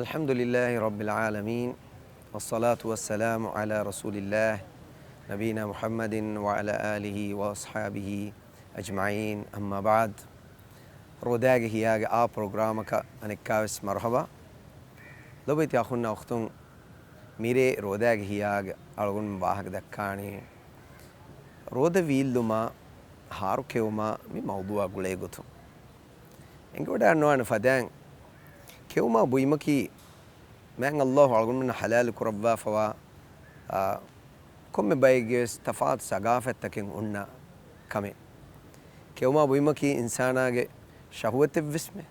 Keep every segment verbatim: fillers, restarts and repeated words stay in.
الحمد لله رب العالمين، والصلاة والسلام على رسول الله، نبينا محمد وعلى آله وأصحابه أجمعين، أما بعد. ރޯދާގެ ހިޔާގެ އާ ޕްރޮގްރާމަކަށް އަނެއްކާވެސް މަރުޙަބާ. ލޮބުވެތި އަޚުންނާ އުޚްތުން، މިރޭ ރޯދާގެ ހިޔާގެ އަޅުގަނޑު ވާހަކަ ދައްކާނީ ރޯދަ ވީއްލުމާ ހާރު ކެއުމާ މި މައުޟޫޢާ ގުޅޭ ގޮތުން. އެނގިވަޑައިގަންނަވާނެ ފަދައިން، ކެއުމާ ބުއިމަކީ މާތް ﷲ އަޅުގަނޑުމެންނަށް ޙަލާލު ކުރައްވާފަވާ، އާ، ކޮންމެ ބައެއްގެވެސް ތަފާތު ސަގާފަތްތަކެއް ހުންނަ ކަމެއް. ކެއުމާ ބުއިމަކީ އިންސާނާގެ ޝަހުވަތެއްވެސްމެ،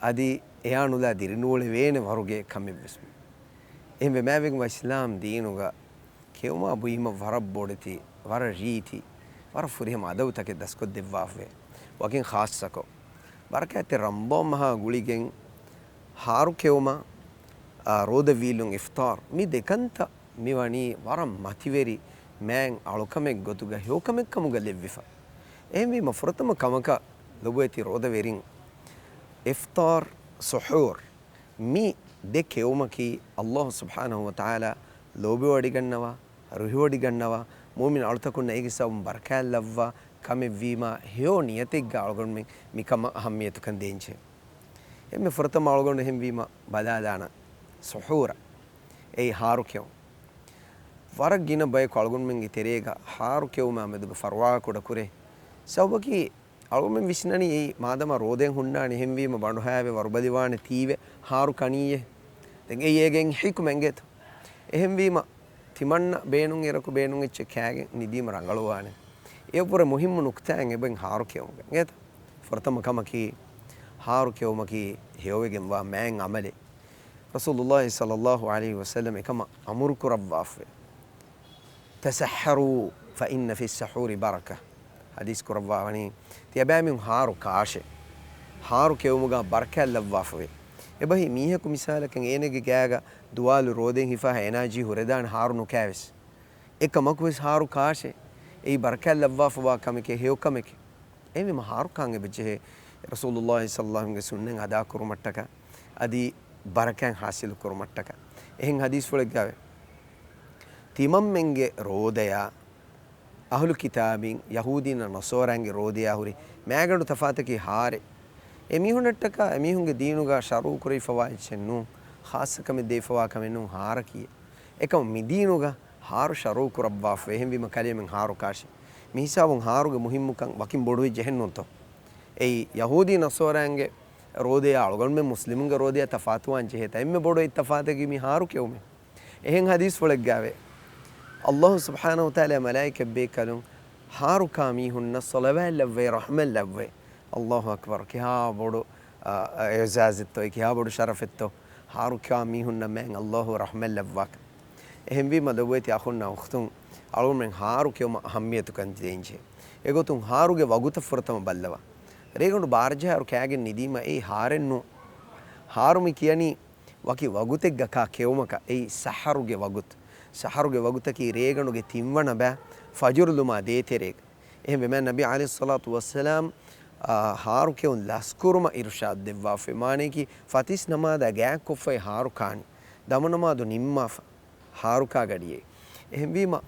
އަދި އެޔާ ނުލާ ދިރިނޫޅެވޭނެ ވަރުގެ ކަމެއްވެސްމެ. އެހެންވެ މާތް ވެގެންވާ އިސްލާމް ދީނުގަ ކެއުމާ ބުއިމަށް ވަރަށް ބޮޑެތި، ވަރަށް ރީތި، ވަރަށް ފުރިހަމަ އަދަބުތަކެއް ދަސްކޮށްދެއްވާފަވޭ. ވަކިން ޚާއްޞަކޮށް، ބަރަކާތްތެރި ރަމަޟާން މަހާ ގުޅިގެން ހާރު ކެއުމާ، އާ، ރޯދަ ވީއްލުން އިފްޠާރު، މި ދެކަންތައް މި ވަނީ ވަރަށް މަތިވެރި މާތް އަޅުކަމެއް ގޮތުގަ ހެޔޮކަމެއް ކަމުގަ ލެއްވިފަ. އެހެންވީމަ ފުރަތަމަ ކަމަކަށް ލޮބުވެތި ރޯދަވެރިން، އިފްޠާރު، ސުޙޫރު، މި ދެ ކެއުމަކީ ﷲ ސުބްޙާނަހޫ ވަތަޢާލާ ލޯބިވޮޑިގަންނަވާ، ރުހިވޮޑިގަންނަވާ، މުއުމިން އަޅުތަކުންނަށް އޭގެ ސަބަބުން ބަރަކާތް ލައްވާ ކަމެއްވީމާ، ހެޔޮ ނިޔަތެއްގަ އަޅުގަނޑުމެން މިކަމަށް އަހައްމިޔަތުކަން ދޭންޖެހޭ. އެންމެ ފުރަތަމަ އަޅުގަނޑު އެހެންވީމަ ބަލާލާނަން ސުޙޫރަށް، އެއީ ހާރު ކެއުން. ވަރަށް ގިނަ ބަޔަކު އަޅުގަނޑުމެންގެ ތެރޭގަ ހާރު ކެއުމާ މެދުގަ ފަރުވާ ކުޑަކުރޭ. ސަބަބަކީ، އަޅުގަނޑުމެން ވިސްނަނީ އެއީ މާދަމާ ރޯދައެއް ހުންނާނެ، އެހެންވީމަ ބަނޑުހައިވެ ވަރުބަލިވާނެ ތީވެ ހާރު ކަނީއޭ. ދެން އެއީ އޭގެ އެއް ޙިކުމަތް އިނގޭތޯ. އެހެންވީމަ، ތިމަންނަ ބޭނުން އިރަކު ބޭނުން އެއްޗެއް ކާގެން ނިދީމަ ރަނގަޅުވާނެ. އެއަށްވުރެ މުހިއްމު ނުކްތާއެއް އެބައިން ހާރު ކެއުމުގަ އިނގޭތަ؟ ފުރަތަމަ ކަމަކީ، ހާރު ކެއުމަކީ ހެޔޮވެގެންވާ މާތް ޢަމަލެއް. ރަސޫލުﷲ ޞައްލަﷲ ޢަލައިހި ވަސައްލަމް އެކަމަށް އަމުރު ކުރައްވާފަވޭ. تسحروا فإن في السحور بركة. ޙަދީޘް ކުރައްވާވަނީ، ތިޔަބައިމީހުން ހާރު ކާށޭ. ހާރު ކެއުމުގަ ބަރަކާތް ލައްވާފަވޭ. އެބަހީ މީހަކު މިސާލަކަށް އޭނަގެ ގާގަ ދުވާލު ރޯދައިން ހިފާ އެނާޖީ ހުރެދާނެ ހާރު ނުކާވެސް. އެކަމަކުވެސް ހާރު ކާށޭ. އެއީ ބަރަކާތް ލައްވާފަވާ ކަމެކޭ، ހެޔޮ ކަމެކޭ. އެހެންވީމަ ހާރު ކާން އެބަޖެހޭ ރަސޫލުﷲ ޞައްލަﷲ ޢަލައިހި ވަސައްލަމްގެ ސުންނަތް އަދާކުރުމަށްޓަކާ، އަދި ބަރަކާތް ޙާޞިލު ކުރުމަށްޓަކާ. އެހެން ޙަދީޘްފުޅެއްގައިވޭ. ތިމަންމެންގެ ރޯދަޔާ، އަހުލު ކިތާބީން، ޔަހޫދީންނާ ނަޞާރާންގެ ރޯދަޔާ ހުރި މާގަނޑު ތަފާތަކީ ހާރެއް. އެމީހުންނަށްޓަކާ އެމީހުންގެ ދީނުގަ ޝަރުޢު ކުރެވިފަވާ އެއްޗެއް ނޫން، ޚާއްޞަ ކަމެއް ދެވިފަވާ ކަމެއް ނޫން ހާރަކީ. އެކަމު މި ދީނުގަ ހާރު ޝަރުޢު ކުރައްވާފަ، އެހެންވީމަ ކަލޭމެން ހާރު ކާށޭ. މިހިސާބުން ހާރުގެ މުހިއްމުކަން ވަކިން ބޮޑުވެއްޖެ އެހެންނޫންތޯ؟ އެއީ ޔަހޫދީ ނަޞާރާންގެ ރޯދަޔާ އަޅުގަނޑުމެން މުސްލިމުންގެ ރޯދަޔާ ތަފާތުވާން ޖެހޭތާ އެންމެ ބޮޑު އެއް ތަފާތަކީ މި ހާރު ކެއުމޭ. އެހެން ޙަދީޘްފުޅެއްގައިވޭ. ﷲ ސުބްޙާނަހޫ ވަތަޢާލާ މަލާއިކަތްބޭކަލުން ހާރު ކާ މީހުންނަށް ޞަލަވާތް ލައްވައި ރަޙްމަތް ލައްވައި. ﷲ އަކްބަރު. ކިހާ ބޮޑު، އާ، އިޢުޖާޒެއްތޯ، ކިހާ ބޮޑު ޝަރަފެއްތޯ، ހާރު ކާ މީހުންނަށް މާތް ﷲ ރަޙްމަތް ލައްވާކަން. އެހެންވީމަ ލޮބުވެތި އަޚުންނާ އުޚްތުން، އަޅުގަނޑުމެން ހާރު ކެއުމަށް އަހައްމިޔަތުކަން ދޭންޖެހޭ. އެގޮތުން ހާރުގެ ވަގުތަށް ފުރަތަމަ ބައްލަވާ. ރޭގަނޑު ބާރަ ޖަހާއިރު ކާގެން ނިދީމަ އެއީ ހާރެއް ނޫން. ހާރު މި ކިޔަނީ ވަކި ވަގުތެއްގަ ކާ ކެއުމަކަށް. އެއީ ސަޙަރުގެ ވަގުތު. ސަޙަރުގެ ވަގުތަކީ ރޭގަނޑުގެ ތިންވަނަ ބައި ފަޖުރު ލުމާ ދޭތެރޭގަ. އެހެންވެ މާތް ނަބީ ޢަލައިހިއްޞަލާތު ވައްސަލާމް، އާ، ހާރު ކެއުން ލަސްކުރުމަށް އިރުޝާދު ދެއްވާފައި. މާނަޔަކީ ފަތިސް ނަމާދާ ގާތްކޮށްފައި ހާރު ކާނީ. ދަމު ނަމާދު ނިންމާފަ. ހާރު ކާ ގަޑިއެއް. އެހެންވީމަ،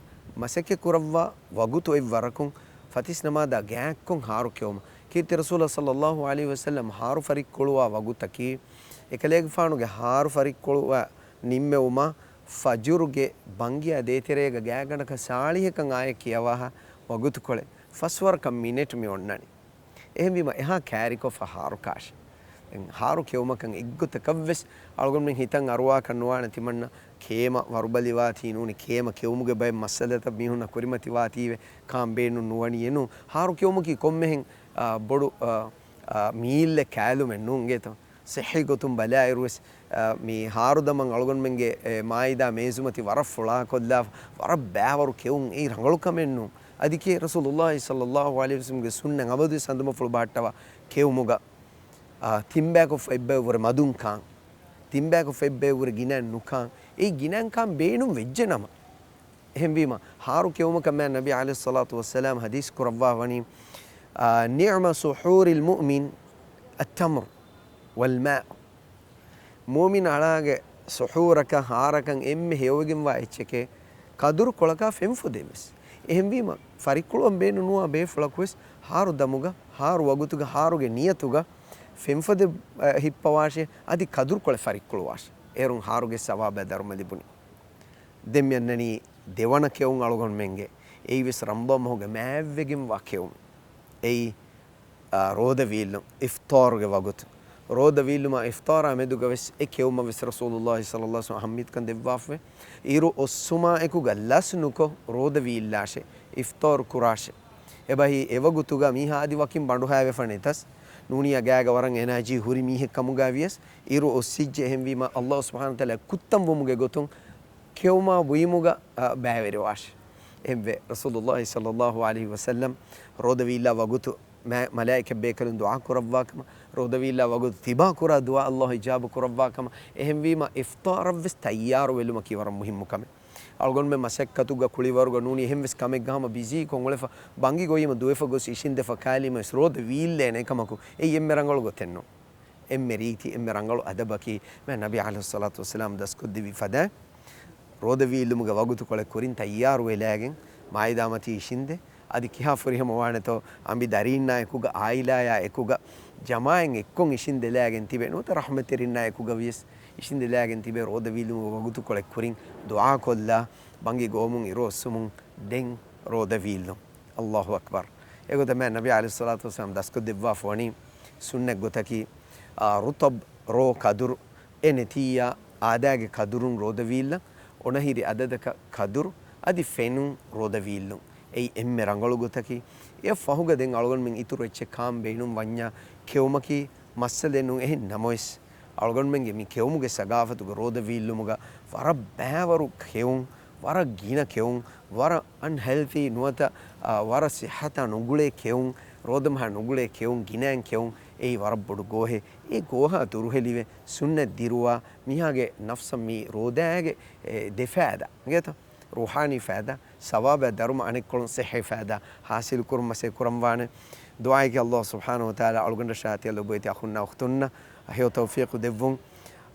މަސައްކަތް ކުރައްވާ ވަގުތު އޮތް ވަރަކުން ފަތިސް ނަމާދާ ގާތްކޮށް ހާރު ކެއުމަށް. ކީރިތި ރަސޫލާ ޞައްލައްލާހު ޢަލައިހި ވަސައްލަމް ހާރު ފަރިއްކޮޅުވާ ވަގުތަކީ، އެކަލޭގެފާނުގެ ހާރު ފަރިއްކޮޅުވާ ނިންމެވުމާ ފަޖުރުގެ ބަންގިޔާ ދޭތެރޭގަ ގާތްގަނޑަކަށް ސާޅީހަކަށް އާޔަށް ކިޔަވާހާ ވަގުތުކޮޅެއް. ފަސްވަރަކަށް މިނެޓް މި އޮންނަނީ. އެހެންވީމަ އެހާ ކާރިކޮށްފަ ހާރު ކާށޭ. ދެން ހާރު ކެއުމަކަށް އެއްގޮތަކަށްވެސް އަޅުގަނޑުމެން ހިތަށް އަރުވާކަށް ނުވާނެ ތިމަންނަ ކޭމަ ވަރުބަލިވާތީ ނޫނީ، ކޭމަ ކެއުމުގެ ބައެއް މައްސަލަތައް މީހުންނަށް ކުރިމަތިވާތީވެ ކާން ބޭނުން ނުވަނީ އެނޫން. ހާރު ކެއުމަކީ ކޮންމެހެން، އާ، ބޮޑު، އާ، އާ، މީލްއެއް ކާލުމެއް ނޫން އިނގޭތޯ. ޞިއްޙީ ގޮތުން ބަލާއިރުވެސް، އާ، މި ހާރު ދަމަން އަޅުގަނޑުމެންގެ، އެ، މާއިދާ މޭޒުމަތި ވަރަށް ފުޅާކޮށްލާފަ، ވަރަށް ބައިވަރު ކެއުން އެއީ ރަނގަޅު ކަމެއް ނޫން. އަދި ކޭ ރަސޫލުﷲ ޞައްލައްލާހު ޢަލައިހި ވަސައްލަމްގެ ސުންނަތް އަބަދުވެސް ހަނދުމަފުޅު ބަހައްޓަވާ ކެއުމުގަ، އާ، ތިންބަޔަކު ފައްބައި ވުރެ މަދުން ކާން، ތިންބަޔަކު ފައްބައި ވުރެ ގިނައިން ނުކާން، އެއީ ގިނައިން ކާން ބޭނުން ވެއްޖެ ނަމަ. އެހެންވީމަ، ހާރު ކެއުމަކަށް މާތް ނަބީ ޢަލައިހިއްޞަލާތު ވައްސަލާމް ޙަދީޘް ކުރައްވާ ވަނީ، އާ، نعم سحور المؤمن التمر والماء. މުއުމިން އަޅާގެ ސުޙޫރަކަށް ހާރަކަށް އެންމެ ހެޔޮވެގެންވާ އެއްޗެކޭ، ކަދުރުކޮޅަކާ ފެންފޮދެއްވެސް. އެހެންވީމަ، ފަރިއްކުޅުވަން ބޭނުންވާ ބޭފުޅަކުވެސް ހާރު ދަމުގަ، ހާރު ވަގުތުގަ، ހާރުގެ ނިޔަތުގަ ފެންފޮދެއް، އަ، ހިއްޕަވާށޭ، އަދި ކަދުރުކޮޅެއް ފަރިއްކުޅުވާށޭ. އޭރުން ހާރުގެ ސަވާބާ ދަރުމަ ލިބުނީ. ދެން މި އަންނަނީ ދެވަނަ ކެއުން އަޅުގަނޑުމެންގެ. އެއީވެސް ރަމަޟާން މަހުގެ މާތްވެގެންވާ ކެއުމެއް. އެއީ، އާ، ރޯދަ ވީއްލުން، އިފްޠާރުގެ ވަގުތު. ރޯދަ ވީއްލުމާ އިފްޠާރާ މެދުގަވެސް އެ ކެއުމަށްވެސް ރަސޫލުﷲ ޞައްލަﷲ ޢަލައިހި ވަސައްލަމަ އަހައްމިއްޔަތުކަން ދެއްވާފަވޭ. އިރު އޮއްސުމާ އެކުގަ ލަސް ނުކޮށް ރޯދަ ވީއްލާށޭ، އިފްޠާރު ކުރާށޭ. އެބަހީ އެވަގުތުގަ މީހާ އަދި ވަކިން ބަނޑުހައިވެފަ ނެތަސް، ނޫނީ ގާގަ ވަރަށް އެނާޖީ ހުރި މީހެއް ކަމުގަ ވިޔަސް، އިރު އޮއްސިއްޖެ. އެހެންވީމަ، ﷲ ސުބްޙާނަހޫ ވަތަޢާލާ ކުއްތަންވުމުގެ ގޮތުން ކެއުމާ ބުއިމުގަ، އަ، ބައިވެރިވާށޭ. އެހެންވެ، ރަސޫލުﷲ ޞައްލަﷲ ޢަލައިހި ވަސައްލަމަ ރޯދަ ވީއްލާ ވަގުތު މަ-، މަލާއިކަ ބޭކަލުން ދުޢާ ކުރައްވާ ކަމަށް، ރޯދަ ވީއްލާ ވަގުތު ތިބާ ކުރާ ދުޢާ ﷲ އިޖާބަ ކުރައްވާ ކަމަށް. އެހެންވީމަ، އިފްޠާރަށްވެސް ތައްޔާރު ވެލުމަކީ ވަރަށް މުހިއްމު ކަމެއް. އަޅުގަނޑުމެން މަސައްކަތުގަ ކުޅިވަރުގަ ނޫނީ އެހެންވެސް ކަމެއްގަ ހަމަ ބިޒީކޮށް އުޅެފަ، ބަނގި ގޮވީމަ ދުވެފަ ގޮސް އިށިނދެފަ ކާލީމަވެސް ރޯދަ ވީއްލޭނެ ކަމަކު، އެއީ އެންމެ ރަނގަޅު ގޮތެއް ނޫން. އެންމެ ރީތި، އެންމެ ރަނގަޅު އަދަބަކީ، މާތް ނަބީ ޢަލައިހިއްޞަލާތު ވައްސަލާމް ދަސްކޮށްދެއްވި ފަދަ ރޯދަ ވީއްލުމުގެ ވަގުތުކޮޅެއް ކުރިން ތައްޔާރު ވެލާގެން، މާއިދާމަތީ އިށިނދެ، އަދި ކިހާ ފުރިހަމަ ވާނެތޯ، އަނބި ދަރީންނާ އެކުގަ، އާއިލާޔާ އެކުގަ، ޖަމާޢަތް އެއްކޮށް އިށިނދެލާގެން ތިބެ، ނުވަތަ ރަޙްމަތްތެރިންނާ އެކުގަ ވިޔަސް އިށިނދެލާގެން ތިބެ، ރޯދަ ވީއްލުމުގެ ވަގުތުކޮޅެއް ކުރިން ދުޢާކޮށްލާ، ބަނގި ގޮވަމުން އިރު އޮއްސުމުން ދެން ރޯދަ ވީއްލުން. ﷲ އަކްބަރު. އެގޮތަށް މާތް ނަބީ ޢަލައިހިއްޞަލާތު ވައްސަލާމް ދަސްކޮށްދެއްވާފަ ވަނީ ސުންނަތް ގޮތަކީ، އާ، ރުޠަބް، ރޯ ކަދުރު، އެ ނެތިއްޔާ އާދައިގެ ކަދުރުން ރޯދަ ވީއްލަން، އޮނަހިރި އަދަދަކަށް ކަދުރު، އަދި ފެނުން ރޯދަ ވީއްލުން. އެއީ އެންމެ ރަނގަޅު ގޮތަކީ. އެއަށް ފަހުގަ ދެން އަޅުގަނޑުމެން އިތުރު އެއްޗެއް ކާން ބޭނުން ވަންޏާ، ކެއުމަކީ މައްސަލައެއް ނޫން. އެހެން ނަމަވެސް، އަޅުގަނޑުމެންގެ މި ކެއުމުގެ ސަގާފަތުގެ ރޯދަ ވީއްލުމުގަ ވަރަށް ބައިވަރު ކެއުން، ވަރަށް ގިނަ ކެއުން، ވަރަށް އަންހެލްތީ ނުވަތަ، އާ، ވަރަށް ސިއްހަތާ ނުގުޅޭ ކެއުން، ރޯދަމަހާ ނުގުޅޭ ކެއުން، ގިނައިން ކެއުން، އެއީ ވަރަށް ބޮޑު ގޯހެއް. އެ ގޯހާ ދުރުހެލިވެ، ސުންނަތް ދިރުވާ، މީހާގެ ނަފްސަށް މި ރޯދައިގެ، އެ، ދެ ފައިދާ، އިނގޭތަ؟ ރޫޙާނީ ފައިދާ، ސަވާބާ ދަރުމަ، އަނެއްކޮޅުން ޞިއްޙީ ފައިދާ ޙާޞިލު ކުރުން މަސައްކަތް ކުރަންވާނެ. ދުޢާއަކީ ﷲ ސުބްޙާނަހޫ ވަތަޢާލާ އަޅުގަނޑަށާ ތިޔަ ލޮބުވެތި އަޚުންނާ އުޚްތުންނަށް ހެޔޮ ތައުފީޤު ދެއްވުން.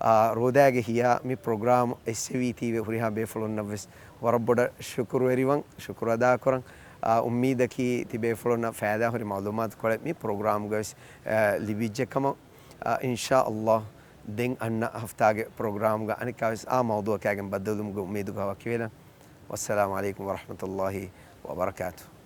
އާ، ރޯދައިގެ ހިޔާ މި ޕްރޮގްރާމް އެއްސެވީތީވެ ހުރިހާ ބޭފުޅުންނަށްވެސް ވަރަށް ބޮޑަށް ޝުކުރުވެރިވަން، ޝުކުރު އަދާކުރަން. އާ، އުއްމީދަކީ ތިބޭފުޅުންނަށް ފައިދާހުރި މަޢުލޫމާތުކޮޅެއް މި ޕްރޮގްރާމްގަވެސް، އާ، ލިބިއްޖެ ކަމަށް. އާ، އިންޝާﷲ ދެން އަންނަ ހަފްތާގެ ޕްރޮގްރާމްގަ އަނެއްކާވެސް އާ މައުޟޫޢަކާގެން ބައްދަލުވުމުގެ އުއްމީދުގަ ވަކިވެލަން. ވައްސަލާމު ޢަލައިކުމް ވަރަޙްމަތުﷲ ވަބަރަކާތުހު.